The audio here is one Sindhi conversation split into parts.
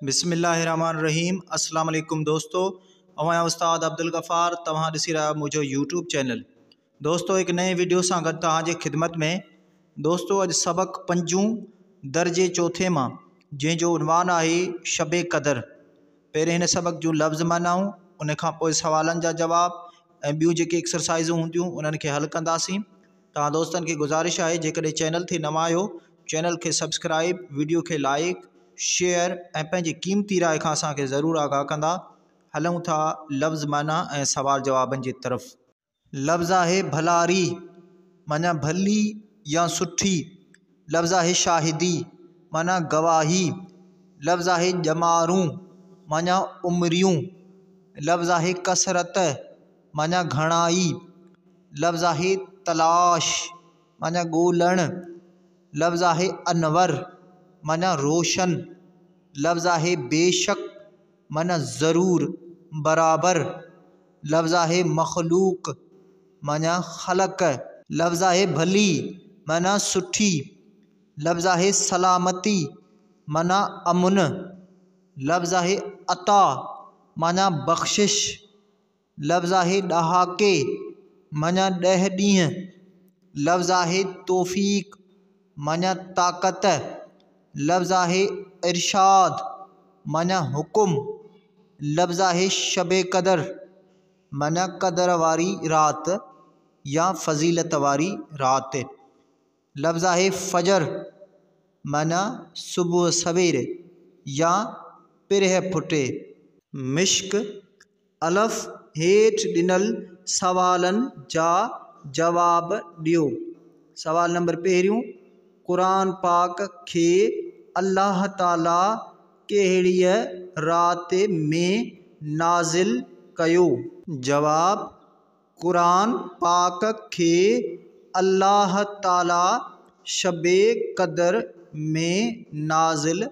بسم الله الرحمٰن الرحيم السلام عليڪم دوستو اوهان جا استاد عبدالغفار توهان ڏسي رهيا آهيو منهنجو يوٽيوب چينل دوستو هڪ نئين وڊيو سان گڏ توهان جي خدمت ۾ دوستو اڄ سبق پنجون درجي چوٿين مان جنهن جو عنوان آهي شب قدر پهرين هن سبق جون لفظ معنائون ان کان پوء سوالن جا جواب ۽ ٻيون جيڪي ايڪسرسائزون هونديون انهن کي حل ڪنداسين توهان دوستن کي گذارش آهي جيڪڏهن چينل تي نوان آهيو چينل کي سبسڪرائب وڊيو کي لائيڪ شيئر ۽ پنهنجي قيمتي راء کان اسان کي ضرور آگاهه ڪندا. هلون ٿا لفظ معنيٰ ۽ سوال جوابن جي طرف. لفظ آهي ڀلاري معنيٰ ڀلي يا سٺي. لفظ آهي شاهدي معنيٰ گواهي. لفظ آهي ڄمارون معنيٰ عمريون. لفظ آهي ڪثرت معنيٰ گهڻائي. لفظ آهي تلاش معنيٰ ڳولڻ. لفظ آهي انور معنيٰ روشن. لفظ آهي بيشڪ معنيٰ ضرور، برابر. لفظ آهي مخلوق معنيٰ خلق. لفظ آهي ڀلي معنيٰ سٺي. لفظ آهي سلامتي معنيٰ امن. لفظ آهي عطا معنيٰ بخشش. لفظ آهي ڏهاڪي معنيٰ ڏهه ڏينهن. لفظ آهي توفيق معنيٰ طاقت. لفظ آهي ارشاد معنيٰ حڪم. لفظ آهي شب قدر معنيٰ قدر واري رات يا فضيلت واري رات. لفظ آهي فجر معنيٰ صبح سوير يا پرهه ڦٽي. مشق، الف، هيٺ ڏنل سوالن جا جواب ڏيو. سوال نمبر پهريون، قرآن پاڪ کي الله تعاليٰ ڪهڙيء رات ۾ نازل ڪيو؟ جواب، قرآن پاڪ کي الله تعاليٰ شب قدر ۾ نازل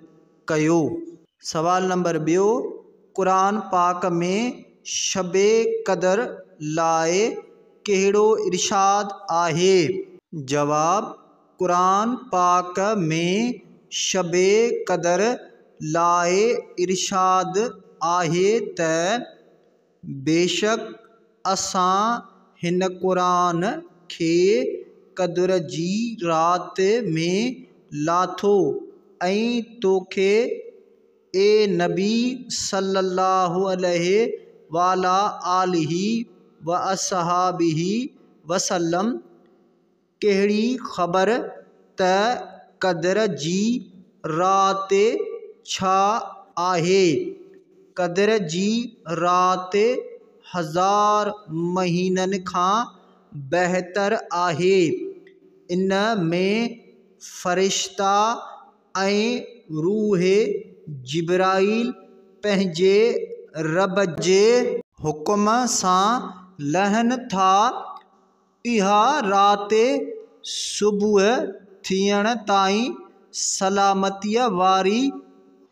ڪيو. سوال نمبر ٻيو، قرآن پاڪ ۾ شب قدر لاء ڪهڙو ارشاد آهي؟ جواب، قرآن پاڪ ۾ شب قدر لاء ارشاد آهي ته. بيشڪ اسان هن قرآن کي قدر جي رات ۾ لاٿو ۽ توکي، اي نبي صلّي اللّٰه عليه وعليٰ آله واصحابه وسلّم، ڪهڙي خبر ته قدر جي رات ڇا آهي؟ قدر جي رات هزار مهينن کان بهتر آهي. ان ۾ فرشتا ۽ روح جبرائيل پنهنجي رب جي حڪم سان لهن ٿا. اها رات صبح ٿيڻ تائين سلامتيء واري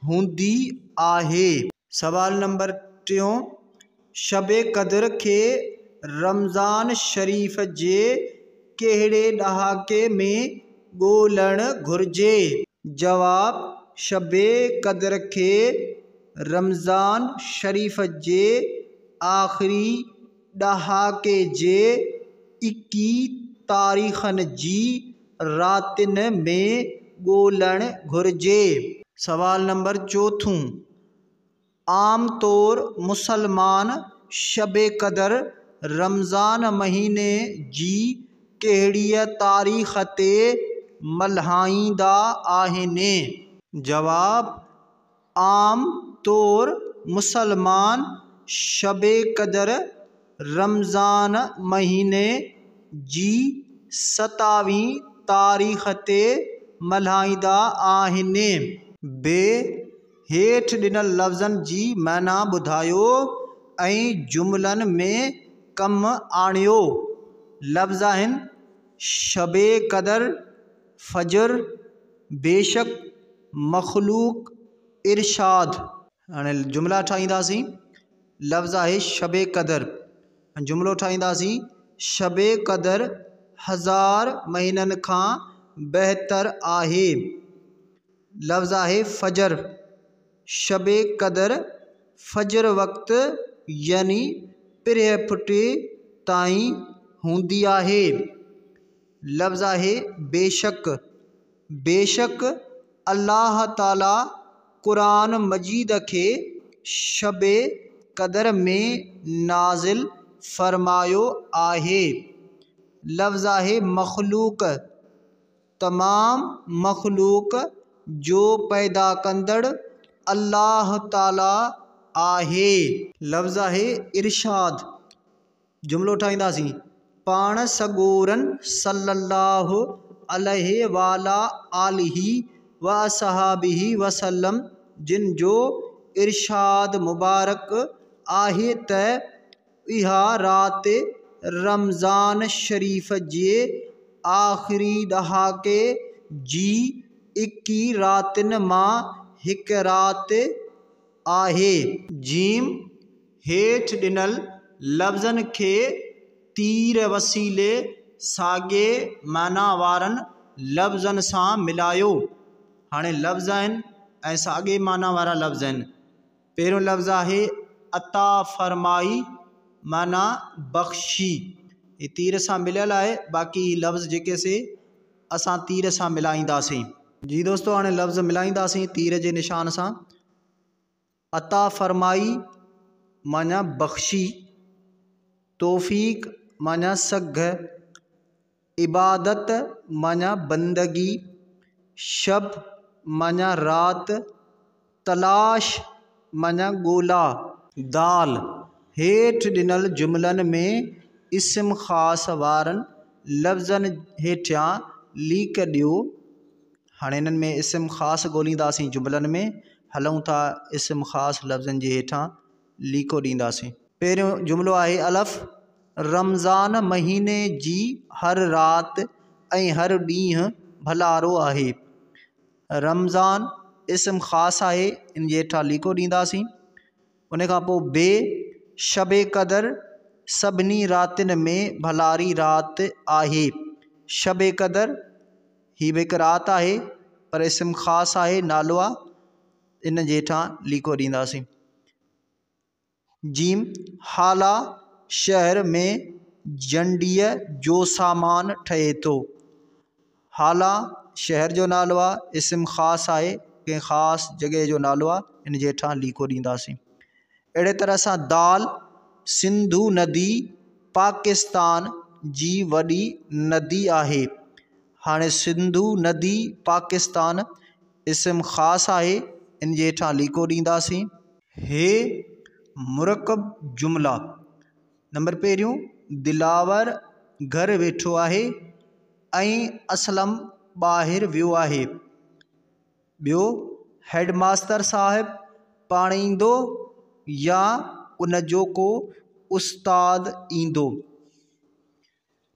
هوندي آهي. سوال نمبر ٽيون، شب قدر کي رمضان شريف جي ڪهڙي ڏهاڪي ۾ ڳولڻ گهرجي؟ جواب، شب قدر کي رمضان شريف جي آخري ڏهاڪي جي ايڪيهه تاريخن جي راتين ۾ ڳولڻ گهرجي. سوال نمبر چوٿون، عام طور مسلمان شب قدر رمضان مهيني جي ڪهڙيء تاريخ تي ملهائيندا آهن؟ جواب، عام طور مسلمان شب قدر رمضان مهيني جي ستاويهين تاريخ تي ملهائيندا آهن. ب هيٺ ڏنل لفظن جي معنيٰ ٻڌايو ۽ جملن ۾ ڪم آڻيو. لفظ آهن، شب قدر، فجر، بيشڪ، مخلوق، ارشاد. هاڻي جملا ٺاهينداسين. لفظ آهي شب قدر. جملو ٺاهينداسين، شب قدر هزار مهينن کان بهتر آهي. لفظ آهي فجر. شب قدر فجر وقت يعني پرهه ڦٽي تائين هوندي آهي. لفظ آهي بيشڪ، بيشڪ الله تعاليٰ قرآن مجيد کي شب قدر ۾ نازل فرمايو آهي. لفظ آهي مخلوق، تمام مخلوق جو پيدا ڪندڙ الله تعاليٰ آهي. لفظ آهي ارشاد، جملو ٺاهينداسين، پاڻ سڳورن صلّي اللّٰه عليه وعليٰ آله واصحابه وسلّم جن جو ارشاد مبارڪ آهي ته اها رات رمضان شريف جي آخري ڏهاڪي جي ايڪيهه راتين مان هڪ رات آهي. جيم، هيٺ ڏنل لفظن کي تير وسيلي ساڳي معنيٰ وارن لفظن سان ملايو. هاڻي لفظ آهن ۽ ساڳي معنيٰ وارا لفظ آهن. پهريون لفظ آهي عطا فرمائي معنيٰ بخشي. هي تير سان مليل آهي باقي هي لفظ جيڪي سي اسان تير سان ملائينداسين. جي دوستو هاڻي لفظ ملائينداسين تير جي نشان سان. عطا فرمائي معنيٰ بخشي، توفيق معنيٰ سگهه، عبادت معنيٰ بندگي، شب معنيٰ رات، تلاش معنيٰ ڳولا. دال، هيٺ ڏنل جملن ۾ اسم خاص وارن لفظن هيٺيان ليڪ ڏيو. هاڻي انهن ۾ اسم خاص ڳولينداسين جملن ۾ هلون ٿا اسم خاص لفظن جي هيٺان ليڪو ڏينداسين. پهريون جملو آهي الف، رمضان مهيني جي هر رات ۽ هر ڏينهن ڀلارو آهي. رمضان اسم خاص آهي ان جي هيٺان ليڪو ڏينداسين. ان کان پوء ب، شب قدر سڀني راتين ۾ ڀلاري رات آهي. شب قدر هي به هڪ رات آهي پر اسم خاص آهي نالو آ ان جي هيٺان ليڪو ڏينداسين. جيم، هالا شهر ۾ جنڊيء جو سامان ٺهي ٿو. هالا شهر جو نالو آ اسم خاص آهي ڪنهن خاص جڳهه جو نالو آ ان جي هيٺان ليڪو ڏينداسين. اهڙي طرح سان دال، سنڌو ندي پاڪستان جي وڏي ندي آهي. هاڻي سنڌو ندي پاڪستان اسم خاص آهي ان جي هيٺان ليڪو ڏينداسين. هي مرڪب جملا، نمبر پهريون، دلاور گهر ويٺو آهي ۽ اسلم ٻاهر ويو آهي. ٻيو، هيڊ ماستر صاحب پاڻ ايندو يا ان جو ڪو استاد ايندو.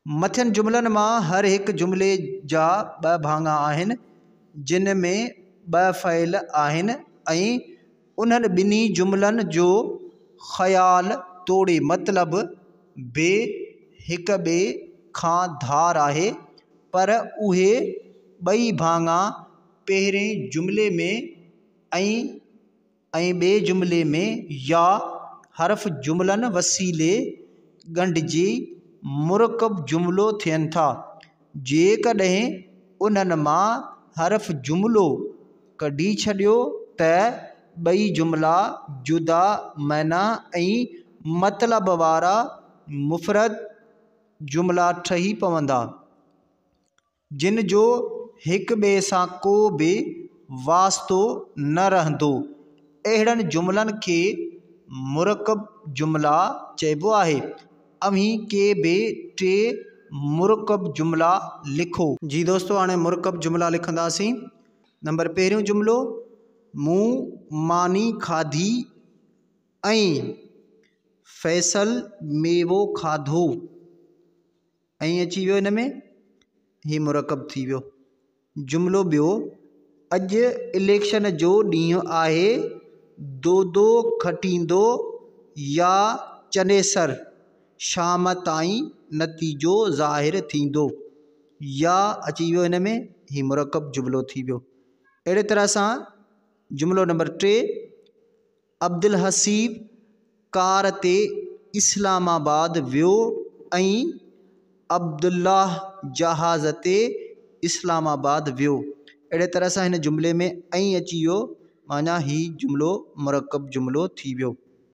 مٿين جملن مان هر هڪ جملي جا ٻه ڀاڱا آهن، جن ۾ ٻه فعل آهن ۽ انهن ٻنهي جملن جو خيال توڙي مطلب به هڪ ٻئي کان ڌار آهي، پر اهي ٻئي ڀاڱا پهرين جملي ۾ ۽ ۽ ٻئي جملي ۾ يا حرف جملن وسيلي ڳنڍجي مرڪب جملو ٿين ٿا. جيڪڏهن انهن مان حرف جملو ڪڍي ڇڏيو ته ٻئي جملا جدا معنيٰ ۽ مطلب وارا مفرد جملا ٺهي پوندا. جن جو هڪ ٻئي سان ڪو به واسطو نه رهندو. اهڙن جملن کي مرڪب جملا چئبو آهي. اوهين ڪي به ٽي مرڪب جملا لکو. جي دوستو هاڻي مرڪب جملا لکنداسين. نمبر پهريون جملو، مون ماني کاڌي ۽ فيصل ميوو کاڌو. ۽ اچي ويو هن ۾ هي مرڪب ٿي ويو. جملو ٻيو، اڄ اليڪشن جو ڏينهن آهي، دودو کٽيندو يا چنيسر، شام تائين نتيجو ظاهر ٿيندو. يا اچي ويو هن ۾ هي مرڪب جملو ٿي ويو. اهڙي طرح سان جملو نمبر ٽي، عبدالحسيب ڪار تي اسلام آباد ويو ۽ عبدالله جهاز تي اسلام آباد ويو. اهڙي طرح سان هن جملي ۾ ۽ اچي ويو معنيٰ هي جملو مرڪب جملو ٿي ويو.